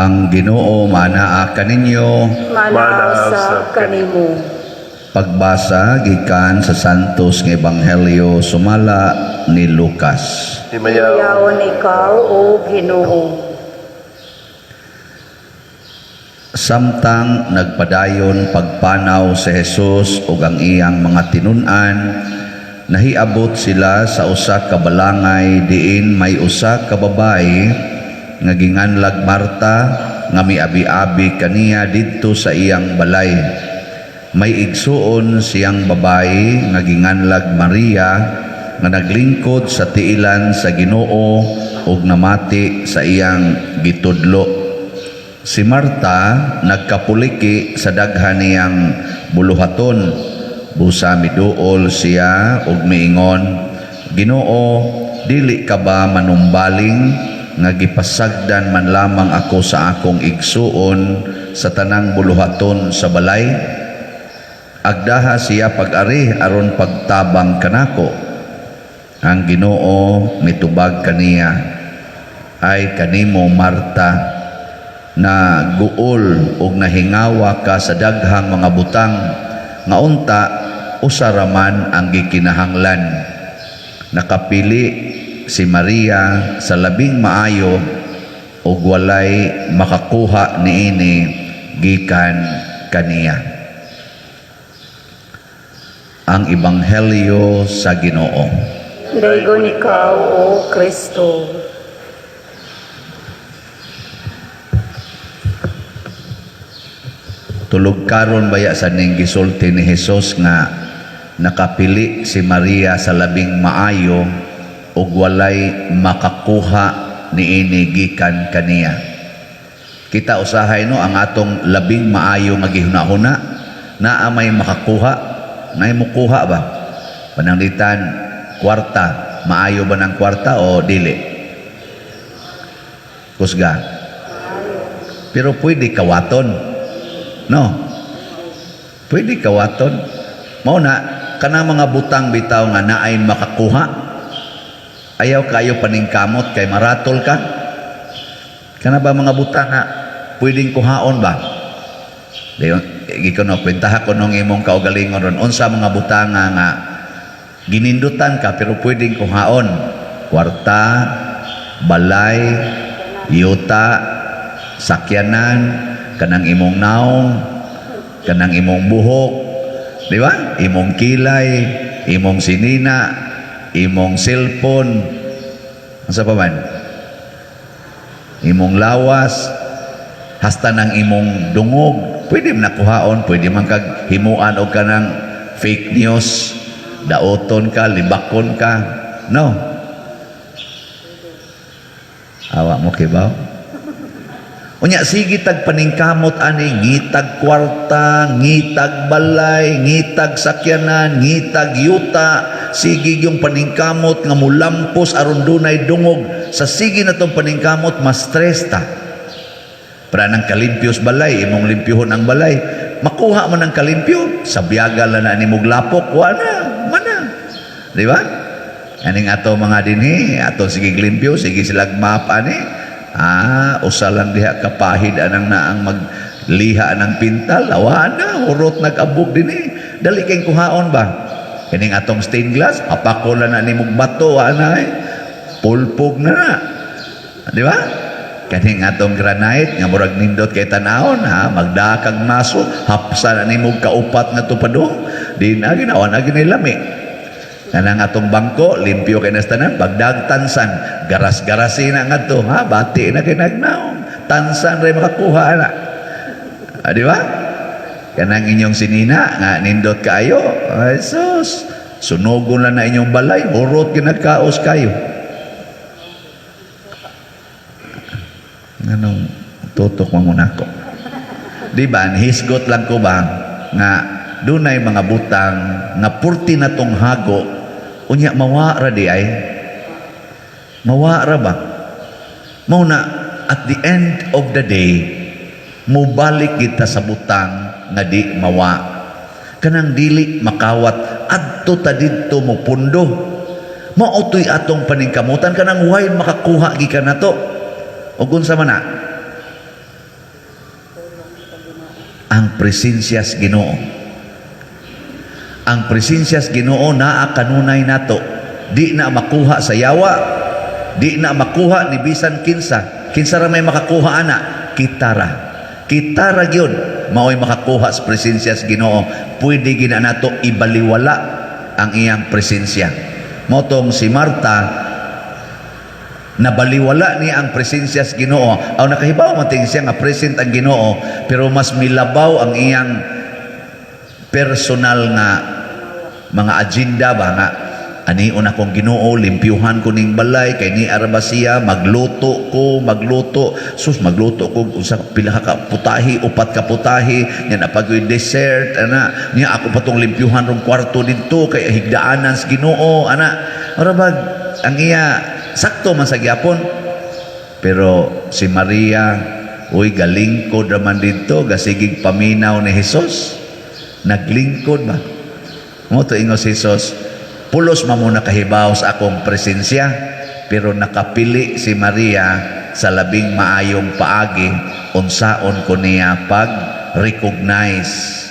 Ang Ginoo manaa kaninyo. Manaa usab kanimo. Pagbasa gikan sa Santos nga Ebanghelyo sumala ni Lucas. Himayaon ikaw, O Ginoo. Samtang nagpadayon pagpanaw si Jesus ug ang iyang mga tinun-an, nahiabot sila sa usa ka balangay diin may usa ka babayi nga ginganlag Marta nga miabi-abi kaniya didto sa iyang balay. May igsuon siyang babayi nga ginganlag Maria nga naglingkod sa tiilan sa Ginoo ug namati sa iyang gitudlo. Si Marta nagkapuliki sa daghan niyang buluhaton. Busa miduol siya ug miingon, "Ginoo, dili ka ba manumbaling nga gipasagdan man lamang ako sa akong igsuon sa tanang buluhaton sa balay? Agdaha siya pag-ari aron pagtabang kanako." Ang Ginoo mitubag kaniya, "Ay kanimo, Marta, na guol og nahingawa ka sa daghang mga butang, nga unta usa ra man ang gikinahanglan. Nakapili si Maria sa labing maayo ug walay makakuha niini gikan kaniya." Ang Ebanghelyo sa Ginoo. Daygon ikaw, O Kristo. Tulog karon baya sa ning gisulti ni Hesus nga nakapili si Maria sa labing maayo ug walay makakuha niini gikan kaniya. Kita usahay, no, ang atong labing maayo nga gihuna-huna, naa may makakuha, naay mukuha ba? Pananglitan kwarta, maayo ba ng kwarta o dili? Kusga. Pero pwede kawaton. No? Pwede kawaton. Mao na kanang mga butang bitaw nga naay makakuha, ayaw kayo paningkamot kay maratol ka. Kana ba mga butang nga pwedeng kuhaon ba? Dayon, gikono, kwentaha ko nung imong kaugalingon ron, unsa mga butang nga ginindutan ka pero pwedeng kuhaon? Kwarta, balay, yuta, sakyanan, kanang imong naong, kanang imong buhok, di ba? Imong kilay, imong sinina, imong cellphone, unsa pa man? Imong lawas, hasta ng imong dungog, pwede man nakuhaon, pwede man kag himuan og kanang fake news, daoton ka, libakon ka, no? Awa mo kibaw? Unya sige tag paningkamot ani, ngitag kwarta, ngitag balay, ngitag sakyanan, ngitag yuta, sige yung paningkamot nga mulampos aron dunay dungog. Sa sige na tong paningkamot, mas stress ta. Para nang kalimpios balay, imong limpyuhon ang balay. Makuha mo ng kalimpyo, sa biyaga lang na nimog lapok, wala, mana. Di ba? Aning ato mga dinhi, ato sige limpyo, sige silag map ani. Ah, usa lang diha kapahid anang naang magliha ng pintal, awa na, hurot nag-abog dinhi. Dali kay kuhaon ba? Kining atong stained glass, hapako lang na nimog bato, ana eh. Pulpog na na. Di ba? Kaning atong granite nga murag nindot kay tan-awon, ha, magdakag maso, hapsa na nimog kaupat nga tupadong, di na ginawa na ginilami. Kanang atong bangko, limpyo kay nas tanan, pagdag tansan, garas-garasi na ngadto, ha, bati na kay nagnaong. Tansan ray makakuha ana. Ah, di ba? Kanang inyong sinina nga nindot kaayo, ay sus, sunogon lang na inyong balay, hurot ginagkaos kayo. Anong tutok mo muna ko? Di ba, hisgot lang ko ba nga dunay mga butang nga purti na tong hago, unya mawa ra di ay? Mawa ra ba? Mao na at the end of the day, mubalik kita sa butang nga di mawa. Kanang dili makawat, adto ta didto mo pundo. Mao to'y atong paningkamutan, kanang way makakuha gikan nato. O unsa man na? Ang presensya sa Ginoo. Ang presensya sa Ginoo naa kanunay nato. Di na makuha sa yawa, di na makuha ni bisan kinsa. Kinsa ra may makakuha ana? Kita ra. Kita ra gyud mao'y makakuha sa presensya sa Ginoo. Pwede gina nato ibaliwala ang iyang presensya. Mao tong si Marta, nabaliwala niya ang presensya sa Ginoo. Aw, nakahibaw man ting siya nga present ang Ginoo, pero mas milabaw ang iyang personal nga mga agenda ba nga anion akong Ginoo, limpyuhan ko ning balay kay ni araba siya, magluto ko, magluto, sus, magluto ko unsa pila ka putahi, upat ka putahi nya, napagoy dessert ana niya, ako pa tong limpyuhan rong kwarto didto kay higdaanan sa Ginoo ana. Ora bag ang iya sakto man sa gyapon. Pero si Maria, uy, galingkod raman didto, gasigig paminaw ni Jesus, naglingkod ba. Mao to ingon si Jesus, "Pulos man mo nakahibaw sa akong presensya," pero nakapili si Maria sa labing maayong paagi unsaon ko niya pag recognize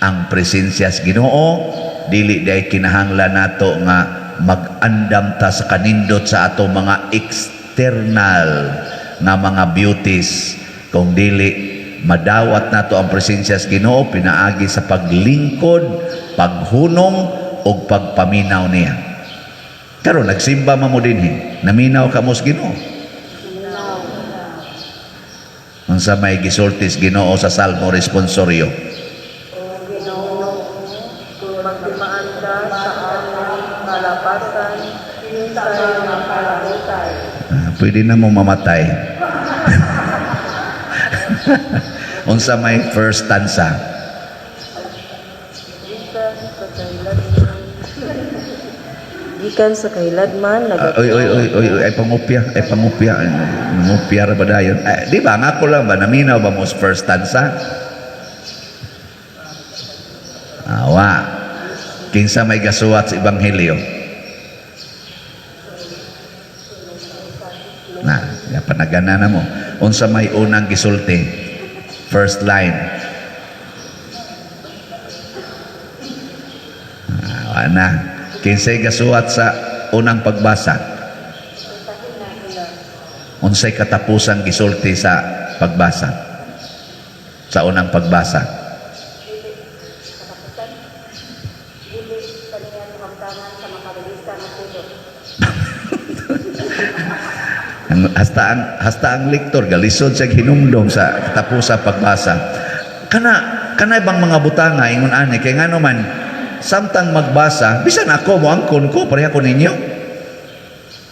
ang presensya sa Ginoo. Dili day kinahanglan nato nga mag-andam ta sa kanindot sa ato mga external nga mga beauties, kung dili madawat nato ang presensya sa Ginoo pinaagi sa paglingkod, paghunong ug pagpaminaw niya. Karon nagsimba man mo dinhi, naminaw ka mo sa Ginoo? Unsa may gisulti sa Ginoo sa Salmo responsorio? O Ginoo, kung magtimaan ka sa among kalapasan, kinsay makalahutay? Ah, pwede na mo mamatay. Unsa may first stanza? Gikan sa kahiladman. Gikan sa kahiladman, Ah, oy, oy, oy, oy, oy, ay pangupya, ay pangupya, ay, mangupya ra ba dayon? Eh, di ba, nga ako lang ba, naminaw ba mo sa first stanza? Awa. Kinsa may gasuwat sa Ebanghelyo? Na, ya panagana na mo. Unsa may unang gisulti? First line. Ah, na. Kinsay gasuwat sa unang pagbasa? Unsay katapusang gisulti sa pagbasa? Sa unang pagbasa. Dili kaniya mahamtangan sa makabilisan nga silot. Ang hasta ang lektor galisod sa hinumdom sa katapusan pagbasa. Kana kana bang mga butanga ingon ani kay ngano man samtang magbasa, bisan ako moangkon ko pareha ko ninyo.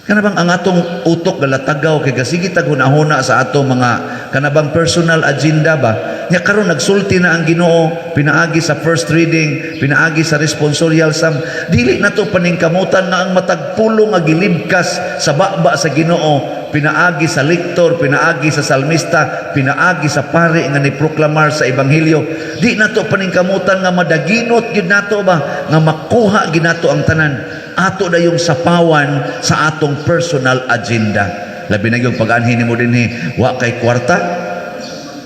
Kana bang ang atong utok galatagaw kay gasigi tag hunahuna sa atong mga kana bang personal agenda ba? Nya karon nagsulti na ang Ginoo pinaagi sa first reading, pinaagi sa responsorial psalm. Dili na to paningkamutan nga ang matag pulong nga gilibkas sa baba sa Ginoo pinaagi sa lektor, pinaagi sa salmista, pinaagi sa pare nga ni proklamar sa ebanghelyo. Di nato paningkamutan nga madaginot gyud nato ba nga makuha gyud nato ang tanan. Ato dayong sapawan sa atong personal agenda. Labi na yung pag-anhi nimo dinhi, wa kay kwarta.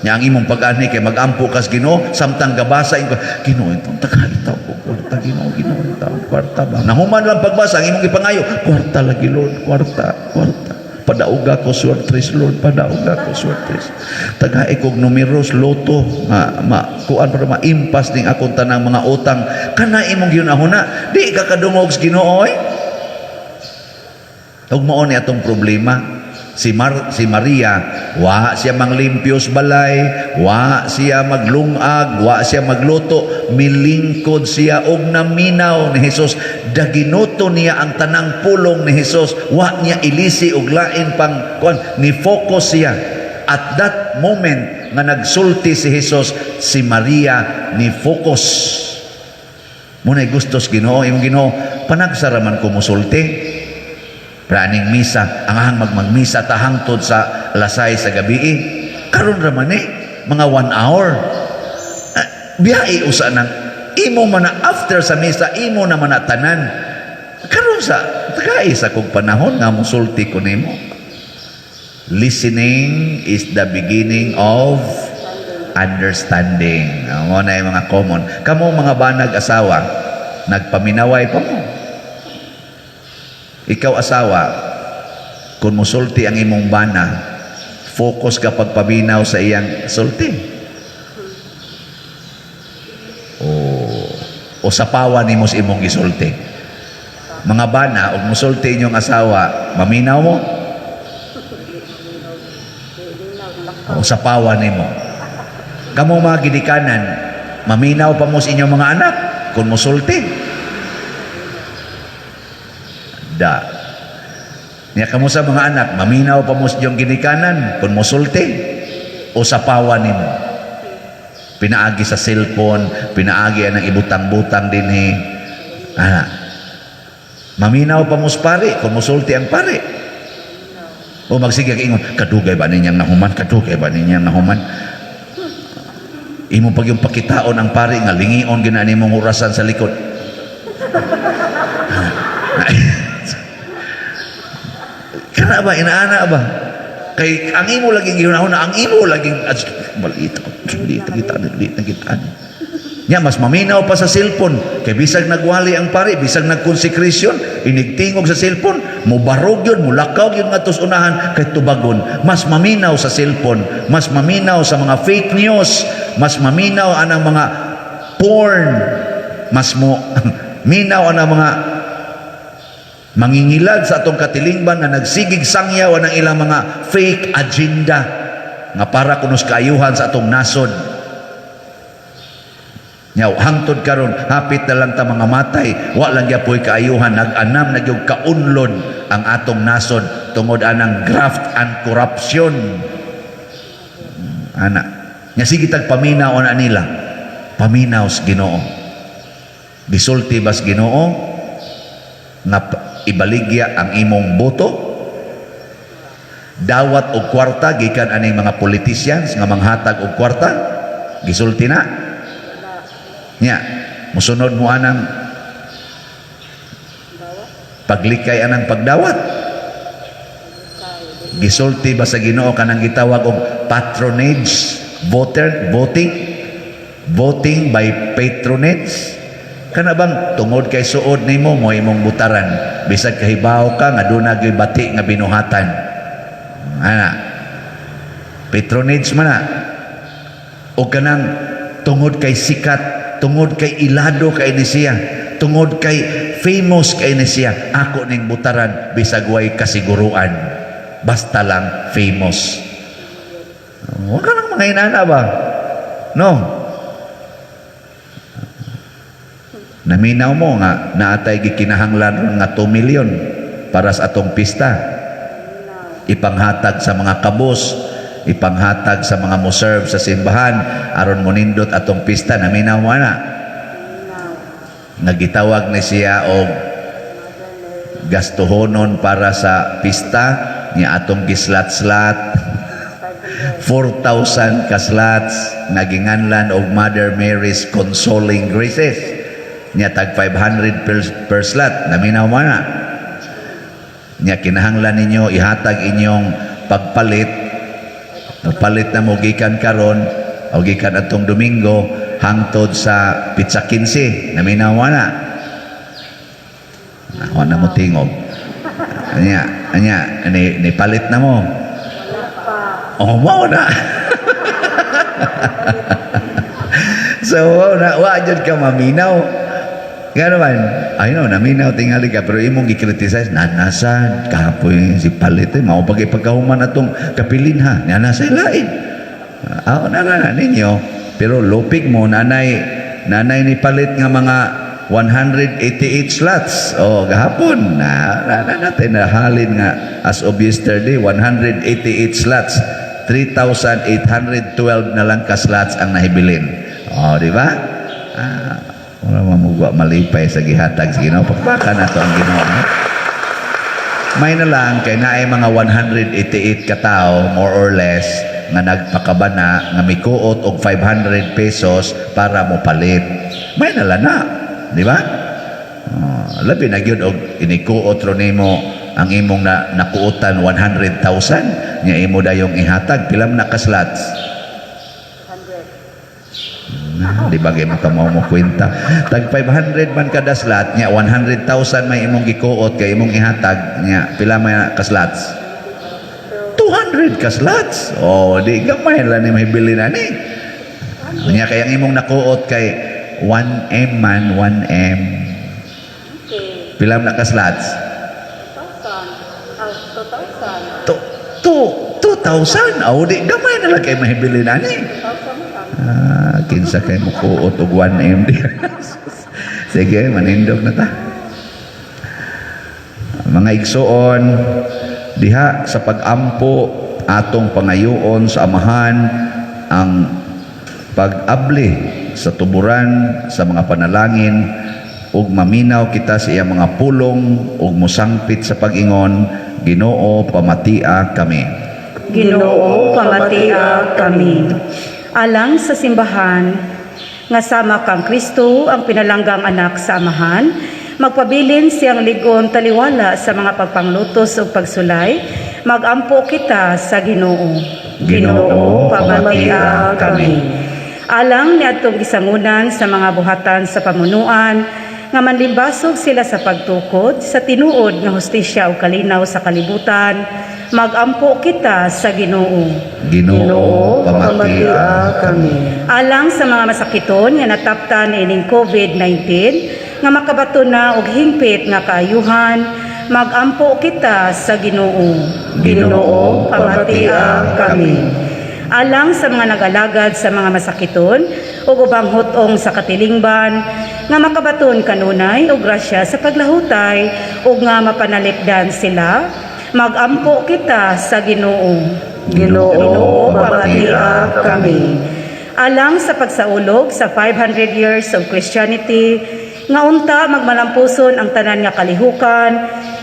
Nya ang imong pag-anhi kay mag-ampo kas Ginoo samtang gabasa ingon, "Ginoo, itong tagaita ko kwarta, Ginoo, Ginoo, itong kwarta ba." Nahuman lang pagbasa ang imong gipangayo, "Kwarta lagi, Lord, kwarta, kwarta. Padauga ko swertres, Lord, padauga ko swertres. Tagai kog numeros loto nga ma kuan para maimpas ning akong tanang mga utang." Kana imong gihunahuna, di ka kadungog sa Ginoo oy. Ug mao ni atong problema. Si Maria, wa siya manglimpyos balay, wa siya maglungag, wa siya magluto, milingkod siya og naminaw ni Jesus. Daginoto niya ang tanang pulong ni Jesus, wa niya ilisi og lain pang kuan, ni focus siya. At that moment nga nagsulti si Jesus, si Maria ni focus. Muna'y gustos Ginoo, imong Ginoo, panagsaraman ko musulti. Praning misa, ang ahang magmagmisa ta hangtod sa 6 sa gabi. Karon ra man eh, mga 1 hour. Ah, biyai usa nang imo man na after sa misa, imo na man na tanan. Karon sa tagai sa kog panahon nga musulti ko nimo. Listening is the beginning of Understanding. Mo na yung mga common. Kamo mga banag asawa, nagpaminaway pa mo. Ikaw asawa, kung musulti ang imong bana, focus ka pagpaminaw sa iyang sulti o sapawan nimo sa imong gisulti? Mga bana, og musulti inyong asawa, maminaw mo o sapawan nimo? Kamo mga gidikanan, maminaw pa mo sa inyong mga anak kung musulti? Da niya, kamo sa mga anak, maminaw pa mo sa inyong ginikanan kung musulti o sapawan nimo? Pinaagi sa cellphone, pinaagi ang ibutang-butang dinhi, ana. Maminaw pa mo sa pari kung musulti ang pari o magsige ka ingon, "Kadugay ba ninyang nahuman? Kadugay ba ninyang nahuman?" Imo pag yung pakitaon ang pari nga lingion gina nimong orasan sa likod. Kana ba, inaana ba? Kay ang imo laging gihunahuna, ang imo laging balita kita kita kita kita nya, mas maminaw pa sa cellphone kay bisag nagwali ang pari, bisag nag-consecration, inigtingog sa cellphone, mubarog yun, mulakaw yun ngadto sa unahan kay tubagon. Mas maminaw sa cellphone, mas maminaw sa mga fake news, mas maminaw anang mga porn, mas mo minaw anang mga mangingilad sa atong katilingban nga nagsigig sangyaw ang ilang mga fake agenda nga para kunos kaayuhan sa atong nasod. Nyaw, hangtod karon hapit na lang ta mga matay, wa lang gyapoy kaayuhan. Nag-anam na gyud kaunlon ang atong nasod tungod anang graft and corruption. Ana. Nya sige tag paminaw ana nila. Paminaw sa Ginoo. Gisulti bas Ginoo nga ibaligya ang imong boto? Dawat og kwarta gikan aning mga politicians nga manghatag og kwarta? Gisulti na? Nya, musunod mo anang paglikay anang pagdawat? Gisulti ba sa Ginoo kanang gitawag og patronage voter voting, voting by patronage? Kana bang tungod kay suod nimo mo imong butaran bisag kahibaw ka nga duna gyud bati nga binuhatan? Ana, patronage man na. O kanang tungod kay sikat, tungod kay ilado kay ni siya, tungod kay famous kay ni siya, ako ning butaran bisag way kasiguruan, basta lang famous. Wa ka nang mga inana ba, no? Naminaw mo nga naatay gikinahanglan ron nga 2 million para sa atong pista, ipanghatag sa mga kabus, ipanghatag sa mga mo-serve sa simbahan aron monindot atong pista? Naminaw mo ana nga gitawag ni siya og gastuhonon para sa pista niya atong gislat-slat, 4,000 ka slots nga ginganlan og Mother Mary's Consoling Graces niya, tag 500 per slot? Naminaw mo na niya kinahanglan ninyo ihatag inyong pagpalit? Palit na mo gikan karon o gikan atong Domingo hangtod sa pitsa 15. Naminaw mo na? Ako na mo tingog. Anya, anya, ni palit na mo? Oh, mao na. So, mao na, wa jud ka maminaw. Nga naman, ay no, naminaw tingali ka, pero imong gi-criticize, nanasad, kapoy si palit, eh, mao pag ipagkahuman atong kapilin ha, nanasay lain. Ah, na na ninyo, pero lupig mo, nanay, nanay ni palit nga mga 188 slots. Oh, gahapon, na natin nahalin nga as of yesterday, 188 slots. 3,812 na lang ka slots ang nahibilin. Oh, di ba? Ah, wala mamugwa malipay sa gihatag sa Ginoo. Pakpakan nato ang Ginoo. No? May na lang kay naay mga 188 ka tao more or less nga nagpakabana nga mikuot og 500 pesos para mo palit. May na lang na, di ba? Oh, labi na gyud og inikuot ro nimo ang imong na nakuotan 100,000 nya imo dayong ihatag. Pila man na ka slots? Na, di ba kay mo kamo mo kwenta? Tag 500 man kada slot nya, 100,000 may imong gikuot kay imong ihatag nya, pila may ka slots? 200 ka slots. Oh, di gamay lang ni mahibili na ni. Nya kay ang imong nakuot kay 1M man, 1M. Okay. Pila man na ka slots? 2,000. Ah, 2,000. To, to, 2,000. Oh, di gamay na lang kay mahibili na ni. 2,000 lang. Ah, kinsa kay mo kuot og 1M di. Sige, manindog na ta. Mga igsoon, diha sa pag-ampo atong pangayoon sa Amahan ang pag-abli sa tuburan sa mga panalangin ug maminaw kita sa iyang mga pulong ug mosangpit sa pag-ingon, "Ginoo, pamatia kami." Ginoo, pamatia kami. Alang sa simbahan, nga sama kang Kristo ang pinalanggang anak sa Amahan, magpabilin siyang lig-on taliwala sa mga pagpanglutos ug pagsulay, magampo kita sa Ginoo. Ginoo, pamatia kami. Alang niadtong gisangunan sa mga buhatan sa pamunuan, nga manlimbasog sila sa pagtukod sa tinuod nga hustisya ug kalinaw sa kalibutan, magampo kita sa Ginoo. Ginoo, pamatia kami. Alang sa mga masakiton nga nataptan ining COVID-19 nga makabaton na og hingpit nga kaayuhan, magampo kita sa Ginoo. Ginoo, pamatia kami. Alang sa mga nag-alagad sa mga masakiton ug ubang hut-ong sa katilingban nga makabaton kanunay og grasya sa paglahutay ug nga mapanalipdan sila, magampo kita sa Ginoo. Ginoo, pamatia kami. Alang sa pagsaulog sa 500 years of Christianity, nga unta magmalampuson ang tanan nga kalihukan,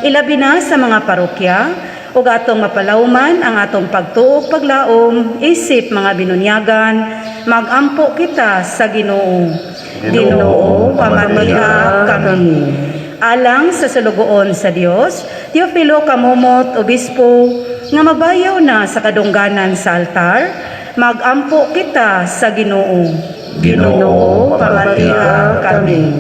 ilabi na sa mga parokya, ug atong mapalawman ang atong pagtuo, paglaom isip mga binunyagan, magampo kita sa Ginoo. Ginoo, pamatia kami. Alang sa sulugoon sa Dios, Teofilo Camomot, Obispo, nga mabayaw na sa kadungganan sa altar, magampo kita sa Ginoo. Ginoo, pamatia kami.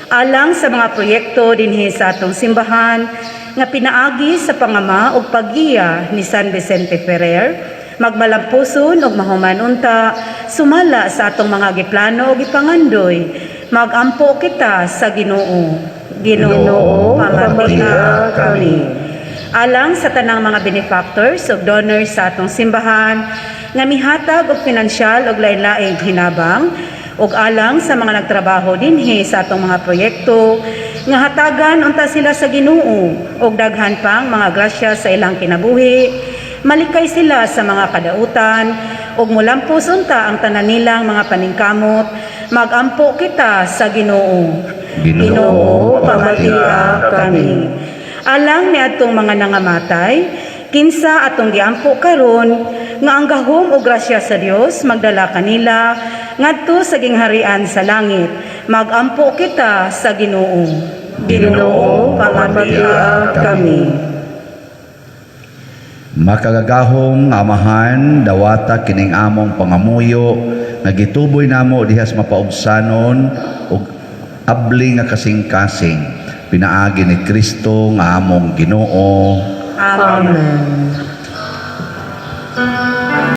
Alang sa mga proyekto dinhi sa atong simbahan nga pinaagi sa pangama ug paggiya ni San Vicente Ferrer, magmalampuson ug mahuman unta sumala sa atong mga giplano ug gipangandoy, magampo kita sa Ginoo. Ginoo, pamatia kami. Alang sa tanang mga benefactors ug donors sa atong simbahan nga mihatag og pinansyal ug lain-laing hinabang, ug alang sa mga nagtrabaho dinhi sa atong mga proyekto nga hatagan unta sila sa Ginoo og daghan pang mga grasya sa ilang kinabuhi, malikay sila sa mga kadautan ug mulampos unta ang tanan nilang mga paningkamot, magampo kita sa Ginoo. Ginoo, pamatia kami. Alang niadtong mga nangamatay, kinsa atong giampo karon, nga ang gahom o grasya sa Dios magdala kanila ngadto sa gingharian sa langit, magampo kita sa Ginoo. Ginoo, pamatia kami. Makagagahong Amahan, dawata kining among pangamuyo nga gituboy namo diha sa mapaubsanon ug abli nga kasing-kasing pinaagi ni Kristo nga among Ginoo. Amen. Amen.